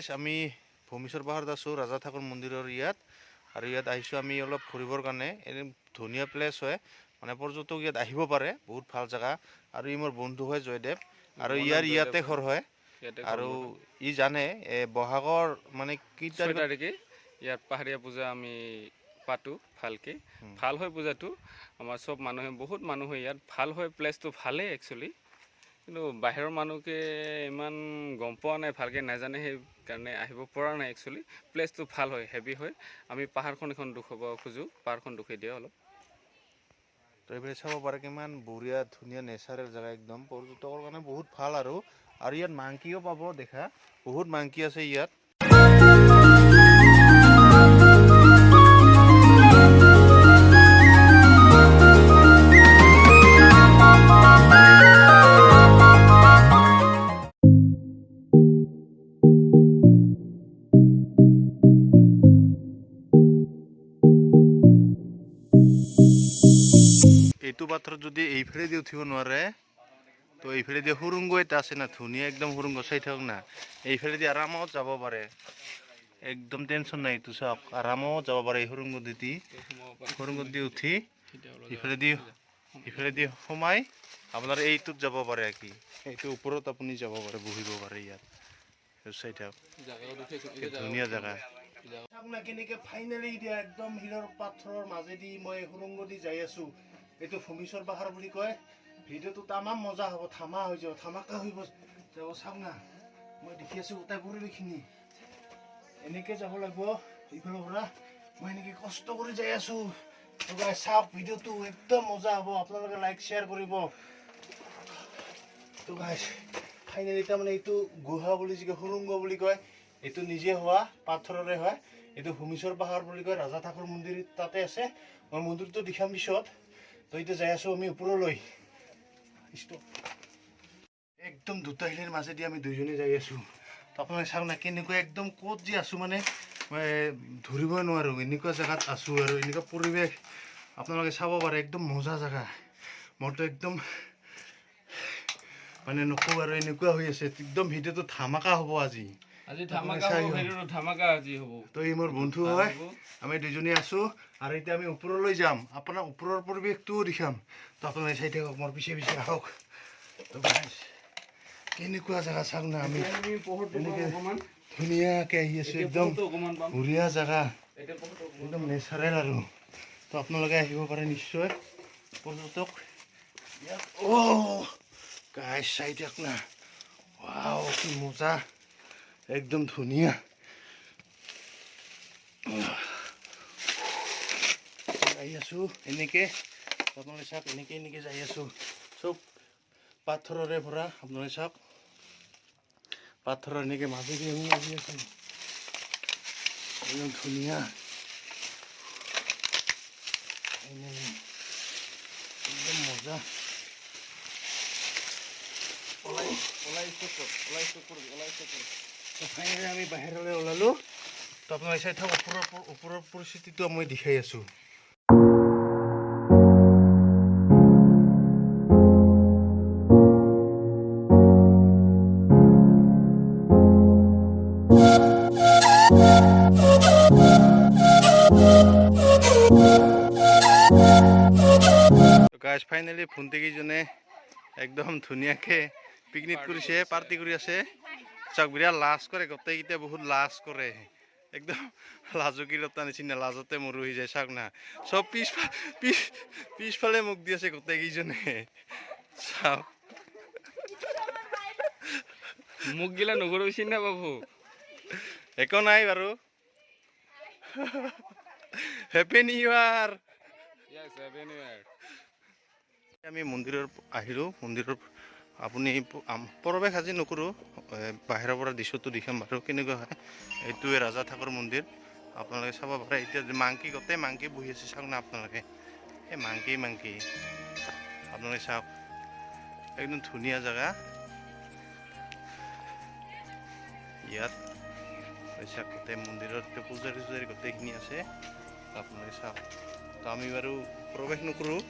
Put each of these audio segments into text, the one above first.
Guys, আমি ভূমিশ্বৰ পাহাৰত আছোঁ, ৰাজা ঠাকুৰ মন্দিৰৰ ইয়াত। আৰু ইয়াত আহিছোঁ আমি অলপ ফুৰিবৰ কাৰণে। এনে ধুনীয়া প্লেচ হয়, মানে পৰ্যটক ইয়াত আহিব পাৰে, বহুত ভাল জেগা। আৰু ই মোৰ বন্ধু হয় জয়দেৱ, আৰু ইয়াৰ ইয়াতে ঘৰ হয়। আৰু ই জানে বহাগৰ মানে কি তাৰিখে ইয়াত পাহাৰীয়া পূজা আমি পাতোঁ ভালকৈ। ভাল হয় পূজাটো, আমাৰ চব মানুহে, বহুত মানুহ হয় ইয়াত, ভাল হয় প্লেচটো, ভালেই একচুৱেলি। কিন্তু বাহিৰৰ মানুহকে ইমান গম পোৱা নাই, ভালকৈ নাজানে, সেইকাৰণে আহিব পৰা নাই। একচুৱেলি প্লেচটো ভাল হয়, হেভি হয়। আমি পাহাৰখন এখন দেখুৱাব খোজোঁ, পাহাৰখন দেখুৱাই দিয়ে অলপ। তো এইফালে চাব পাৰে কিমান বঢ়িয়া ধুনীয়া নেচাৰেল জেগা, একদম পৰ্যটকৰ কাৰণে বহুত ভাল। আৰু আৰু ইয়াত মাংকিও পাব, দেখা বহুত মাংকি আছে ইয়াত। এইটো পাথৰত যদি এইফালেদি উঠিব নোৱাৰে, তো এইফালেদি সুৰংগ এটা আছে না, ধুনীয়া একদম সুৰংগ, চাই থাকক না। এইফালেদি আৰামত যাব পাৰে, একদম টেনশ্যন নাই। এইটো চাওক, আৰামত যাব পাৰে এই সুৰংগ দি, সুৰংগ দি উঠি ইফালেদি সোমাই আপোনাৰ এইটোত যাব পাৰে। কি এইটো ওপৰত আপুনি যাব পাৰে, বহিব পাৰে ইয়াত। চাই থাকক ধুনীয়া জেগা। কেনেকৈ ফাইনেলি এতিয়া একদম শিলৰ পাথৰৰ মাজেদি মই সুৰংগ দি যাই আছোঁ। এইটো ভূমিশ্বৰ পাহাৰ বুলি কয়। ভিডিঅ'টো তামাম মজা হ'ব, থামা হৈ যাব, থামাকা হৈ যাব। চাওক না, মই দেখি আছোঁ গোটেই পৰিৱেশখিনি। এনেকৈ যাব লাগিব ইফালৰ পৰা, মই এনেকৈ কষ্ট কৰি যাই আছোঁ। চাওক ভিডিঅ'টো একদম মজা হ'ব, আপোনালোকে লাইক শ্বেয়াৰ কৰিব। তো গাইজ ফাইনেলি তাৰমানে এইটো গুহা বুলি যি কয়, সুৰংগ বুলি কয়, এইটো নিজে হোৱা পাথৰৰে হয়। এইটো ভূমিশ্বৰ পাহাৰ বুলি কয়, ৰাজা ঠাকুৰ মন্দিৰ তাতে আছে। মই মন্দিৰটো দেখাম পিছত। তো এতিয়া যাই আছোঁ আমি ওপৰলৈ। একদম দুটা শিলৰ মাজেদি আমি দুইজনে যাই আছোঁ। তো আপোনালোকে চাওক না কেনেকুৱা একদম ক'ত যে আছোঁ, মানে মই ধৰিবই নোৱাৰোঁ, এনেকুৱা জেগাত আছোঁ। আৰু এনেকুৱা পৰিৱেশ আপোনালোকে চাব পাৰে, একদম মজা জেগা। মোৰতো একদম মানে নকওঁ আৰু, এনেকুৱা হৈ আছে একদম। ভিডিঅ'টো ধামাকা হ'ব আজি। তো এই মোৰ বন্ধু হয়, আমি দুজনী আছোঁ। আৰু এতিয়া আমি ওপৰলৈ যাম, আপোনাৰ ওপৰৰ পৰিৱেশটোও দেখাম। তো আপোনালোকে চাই থাকক, মোৰ পিছে পিছে আহক। তো কেনেকুৱা জেগা চাওক না, আমি এনেকৈ ধুনীয়াকৈ আহি আছোঁ, একদম বঢ়িয়া জেগা, একদম নেচাৰেল। আৰু তো আপোনালোকে আহিব পাৰে নিশ্চয় পৰ্যটক ইয়াত। অ' গাইজ চাই থাক না, ৱাও কি মজা, একদম ধুনীয়া। যাই আছোঁ এনেকৈ, আপোনালোকে চাওক, এনেকৈ এনেকৈ যাই আছোঁ। চব পাথৰৰে ভৰা, আপোনালোকে চাওক, পাথৰৰ এনেকৈ মাজেদি আমি আহি আছোঁ, একদম ধুনীয়া, একদম মজা। ফাইনেলি আমি বাহিৰলৈ ওলালোঁ। তো আপোনালোকে চাই থাকক, ওপৰৰ পৰিস্থিতিটো মই দেখাই আছোঁ। গাইজ ফাইনেলি ভণ্টিকেইজনে একদম ধুনীয়াকৈ পিকনিক কৰিছে, পাৰ্টি কৰি আছে। চাওক বিৰাট লাজ কৰে গোটেইকেইটা, বহুত লাজ কৰে, একদম লাজুকী লতা নিচিনা, লাজতে মৰহি যায়। চাওক না, চব পিছফালে মুখ দি আছে গোটেইকেইজনে। চাওক মুখগিলা নঘূৰাইছি না বাবু। একো নাই বাৰু। Happy new year. আমি মন্দিৰৰ আহিলোঁ, মন্দিৰৰ আপুনি প্ৰৱেশ আজি নকৰোঁ, বাহিৰৰ পৰা দৃশ্যটো দেখাম বাৰু কেনেকুৱা হয়। এইটোৱে ৰাজা ঠাকুৰ মন্দিৰ, আপোনালোকে চাব পাৰে। এতিয়া মাংকি, গোটেই মাংকি বহি আছে, চাওক না আপোনালোকে, এই মাংকি মাংকি আপোনালোকে চাওক, একদম ধুনীয়া জেগা। ইয়াত চাওক গোটেই মন্দিৰত পূজাৰী চূজাৰী গোটেইখিনি আছে, আপোনালোকে চাওক। তো আমি বাৰু প্ৰৱেশ নকৰোঁ,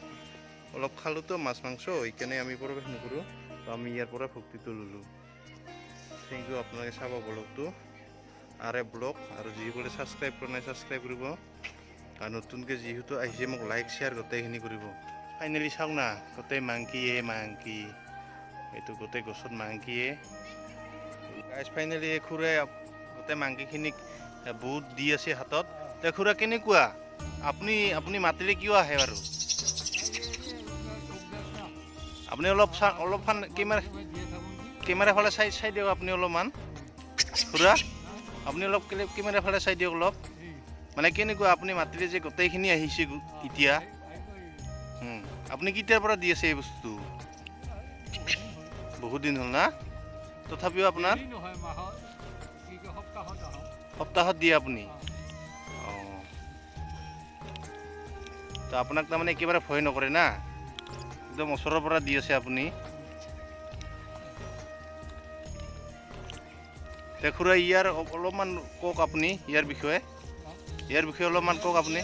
অলপ খালোঁতো মাছ মাংস, সেইকাৰণে আমি প্ৰৱেশ নকৰোঁ। তো আমি ইয়াৰ পৰা ভক্তিটো ল'লোঁ। Thank U, আপোনালোকে চাব ব্লগটো। আৰ এ ব্লগ। আৰু যিসকলে ছাবস্ক্ৰাইব কৰা নাই ছাবস্ক্ৰাইব কৰিব, আৰু নতুনকৈ যিহেতু আহিছে মোক লাইক শ্বেয়াৰ গোটেইখিনি কৰিব। ফাইনেলি চাওক না গোটেই মাংকিয়ে মাংকি, এইটো গোটেই গছত মাংকিয়ে। গাইজ ফাইনেলি এই খুৰাই গোটেই মাংকিখিনিক বুট দি আছে হাতত। তে খুৰা কেনেকুৱা, আপুনি আপুনি মাতিলে কিয় আহে বাৰু? আপুনি অলপ অলপমান কেমেৰা ফালে চাই চাই দিয়ক আপুনি অলপমান। খুৰা আপুনি অলপ কেমেৰা ফালে চাই দিয়ক অলপ, মানে কেনেকুৱা আপুনি মাতিলে যে গোটেইখিনি আহিছে এতিয়া। আপুনি কেতিয়াৰ পৰা দি আছে এই বস্তুটো? বহুত দিন হ'ল না? তথাপিও আপোনাৰ সপ্তাহত দিয়ে আপুনি? অঁ, তো আপোনাক তাৰমানে একেবাৰে ভয় নকৰে না, একদম ওচৰৰ পৰা দি আছে আপুনি। তে খুৰা ইয়াৰ অলপমান কওক আপুনি, ইয়াৰ বিষয়ে, ইয়াৰ বিষয়ে অলপমান কওক আপুনি।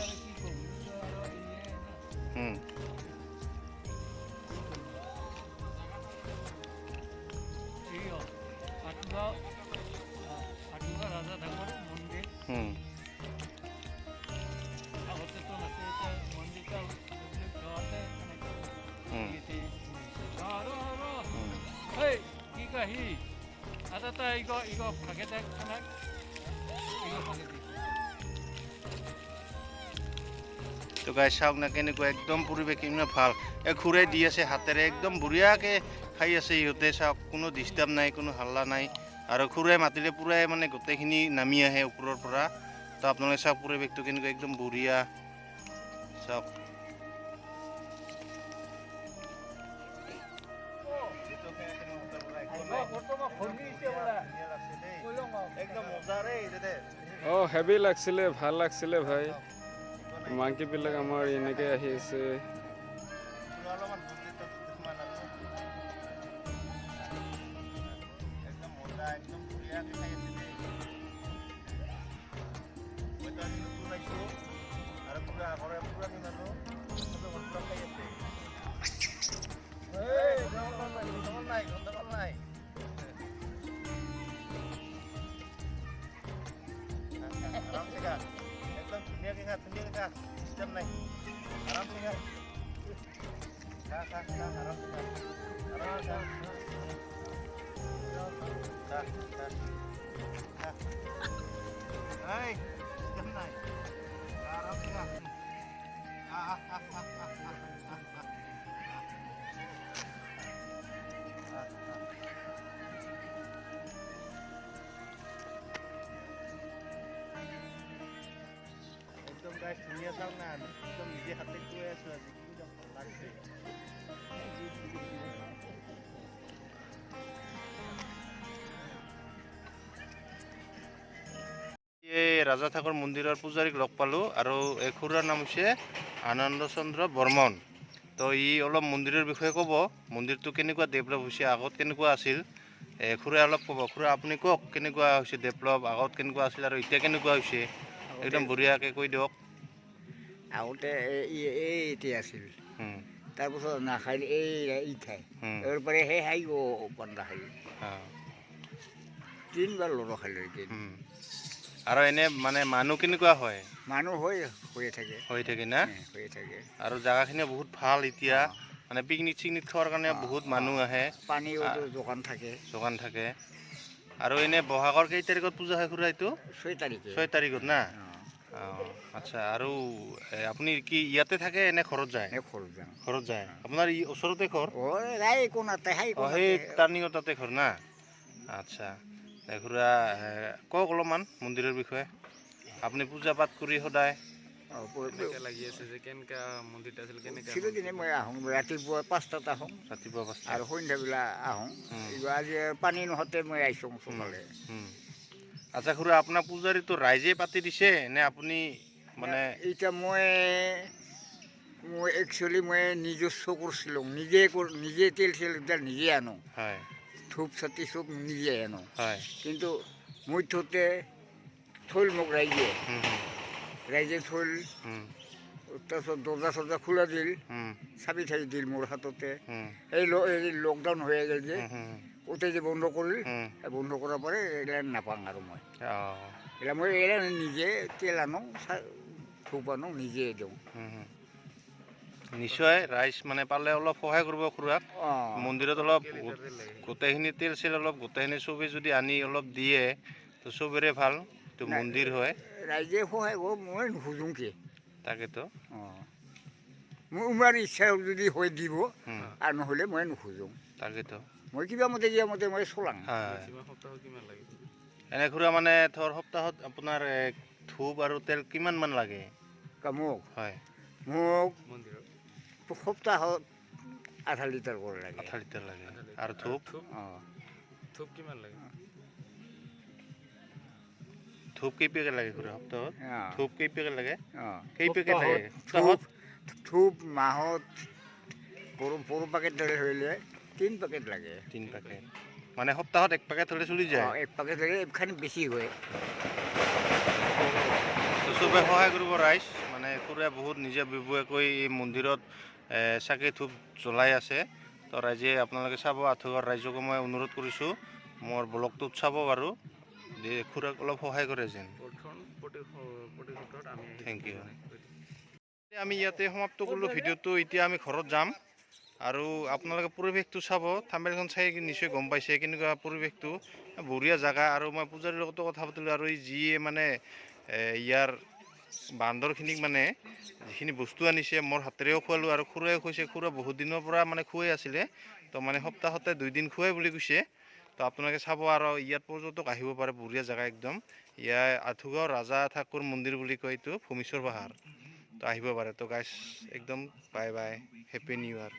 তো গাইজ চাওক না কেনেকুৱা একদম পৰিৱেশ ইমান ভাল। এই খুৰাই দি আছে হাতেৰে, একদম বঢ়িয়াকৈ খাই আছে ইহঁতে। চাওক কোনো ডিষ্টাৰ্ব নাই, কোনো হাল্লা নাই। আৰু খুৰাই মাতিলে পূৰাই মানে গোটেইখিনি নামি আহে ওপৰৰ পৰা। তো আপোনালোকে চাওক পৰিৱেশটো কেনেকুৱা একদম বঢ়িয়া। চাওক অঁ, হেভি লাগছিলে, ভাল লাগছিলে ভাই। মাংকিবিলাক আমাৰ এনেকৈ আহি আছে। একদম ধুনীয়াকৈ খা, ধুনীয়াকৈ খা, ডিষ্টাৰ্ব নাই, আৰামছে খা, খা খা খা, আৰামছে খা, আৰামছে খা, খা খা খা, এই ডিষ্টাৰ্ব নাই, আৰামছে খা। একদম গাইজ ধুনীয়া, চাওক না একদম নিজে হাতে খুৱাই আছো আজি, কি ভাল লাগছে। এই ৰাজা ঠাকুৰ মন্দিৰৰ পূজাৰীক লগ পালোঁ, আৰু এই খুৰাৰ নাম হৈছে আনন্দ চন্দ্ৰ বৰ্মন। তো ই অলপ মন্দিৰৰ বিষয়ে ক'ব, মন্দিৰটো কেনেকুৱা ডেভেলপ হৈছে, আগত কেনেকুৱা আছিল, খুৰাই অলপ ক'ব। খুৰা আপুনি কওক কেনেকুৱা হৈছে ডেভেলপ, আগত কেনেকুৱা আছিল আৰু এতিয়া কেনেকুৱা হৈছে, একদম বঢ়িয়াকৈ কৈ দিয়ক। আগতে এই এতিয়া আছিল, তাৰপিছত নাখাই এই ই খাই, ইয়াৰ পৰা সেই খাই বন্ধা খাই তিনিবাৰ লৰা খালোঁ। আৰু এনে মানে মানুহ কেনেকুৱা হয়? মানুহ হৈয়ে থাকে, হৈ থাকে না, হৈয়ে থাকে। আৰু জেগাখিনি বহুত ভাল এতিয়া, মানে পিকনিক চিকনিক খোৱাৰ কাৰণে বহুত মানুহ আহে, পানীও যোগান থাকে, যোগান থাকে। আৰু এনে বহাগৰ কেই তাৰিখত পূজা হয় খুৰা? এইটো 6 তাৰিখে। 6 তাৰিখত না? অঁ, আচ্ছা। আৰু আপুনি কি ইয়াতে থাকে নে ঘৰত যায়? ঘৰত যাওঁ। ঘৰত যায়। আপোনাৰ ওচৰতে ঘৰ? সেই টাৰ্ণিঙৰ তাতে ঘৰ না? আচ্ছা খুৰা কওক অলপমান মন্দিৰৰ বিষয়ে, আপুনি পূজা পাঠ কৰি সদায় লাগি আছে যে কেনেকুৱা মন্দিৰটো আছিল, কেনেকুৱা? চিৰদিনে মই আহোঁ, ৰাতিপুৱা 5টাত আহোঁ, ৰাতিপুৱা 5টা, আৰু সন্ধ্যাবেলা আহোঁ। আজি পানী নহওঁতে মই আহিছোঁ সকালে। আচ্ছা খুৰা, আপোনাৰ পূজাৰীটো ৰাইজে পাতি দিছে নে আপুনি মানে? এতিয়া মই মই একচুৱেলি মই নিজস্ব কৰিছিলোঁ, নিজে নিজে তেল চেল নিজে আনো, হয়, ধূপ চাতি চব নিজে আনো। হয়। কিন্তু মই থোতে থৈল মোক ৰাইজে, ৰাইজে থৈল, তাৰপিছত দৰ্জা চৰ্জা খোলা দিল, চাবি থাকি দিল মোৰ হাততে। এই লকডাউন হৈ গ'ল যে, ওতে যে বন্ধ কৰিল, বন্ধ কৰাৰ পৰে এইবিলাক নাপাওঁ আৰু মই। এলা মই এলা নিজে তেল আনো, ধূপ আনো, নিজে দিওঁ। নিশ্চয় ৰাইজ মানে পালে অলপ সহায় কৰিব খুৰাক। মন্দিৰত অলপ গোটেইখিনি তেল চেল অলপ গোটেইখিনি চবেই যদি আনি অলপ দিয়ে তো চবেৰে ভাল, তো মন্দিৰ হয়। ৰাইজে সহায় কৰিব, মই নোখোজোঁ কি। তাকেতো। মোৰ ইচ্ছা যদি হৈ দিব, আৰু নহ'লে মই নোখোজোঁ। তাকেতো। মই কিবা মতে মই চলাম। এনে খুৰা মানে ধৰ সপ্তাহত আপোনাৰ ধূপ আৰু তেল কিমান মান লাগে? মোক হয়, মোক সপ্তাহত আধা লিটাৰ কৰি লাগে। আধা লিটাৰ লাগে। আৰু ধূপ? ধূপ কিমান লাগে? ধূপ কেই পেকেট লাগে খুৰা সপ্তাহত? ধূপ কেই পেকেট লাগে? কেই পেকেট লাগে সপ্তাহত? ধূপ মাহত সৰু পেকেট হ'লে 3 পেকেট লাগে। 3 পেকেট মানে সপ্তাহত 1 পেকেট হ'লে চলি যায়? 1 পেকেট হ'লে এইখানি বেছি হয়। চবে সহায় কৰিব ৰাইজ, মানে খুৰাই বহুত নিজে বিবুৱাকৈ এই মন্দিৰত চাকি ধূপ জ্বলাই আছে। তো ৰাইজে আপোনালোকে চাব, আঠুগাঁৱৰ ৰাইজকো মই অনুৰোধ কৰিছোঁ মোৰ ব্লগটোত চাব বাৰু, খুৰাক অলপ সহায় কৰে যেন। Thank you. আমি ইয়াতে সমাপ্ত কৰিলোঁ ভিডিঅ'টো। এতিয়া আমি ঘৰত যাম আৰু আপোনালোকে পৰিৱেশটো চাব, থাম্বনেইলখন চাই নিশ্চয় গম পাইছে কেনেকুৱা পৰিৱেশটো, বঢ়িয়া জেগা। আৰু মই পূজাৰীৰ লগতো কথা পাতিলোঁ, আৰু যিয়ে মানে ইয়াৰ বান্দৰখিনিক মানে যিখিনি বস্তু আনিছে মোৰ হাতেৰেও খোৱালোঁ আৰু খুৰাইও খুৱাইছে। খুৰা বহুত দিনৰ পৰা মানে খুৱাই আছিলে, তো মানে সপ্তাহতে 2 দিন খুৱাই বুলি কৈছে। তো আপোনালোকে চাব আৰু ইয়াত পৰ্যটক আহিব পাৰে, বঢ়িয়া জেগা একদম। ইয়াৰ আঠুগাঁও ৰাজা ঠাকুৰ মন্দিৰ বুলি কয় এইটো, ভূমিশ্বৰ পাহাৰ। তো আহিব পাৰে। তো গাইছ একদম bye bye, happy new year.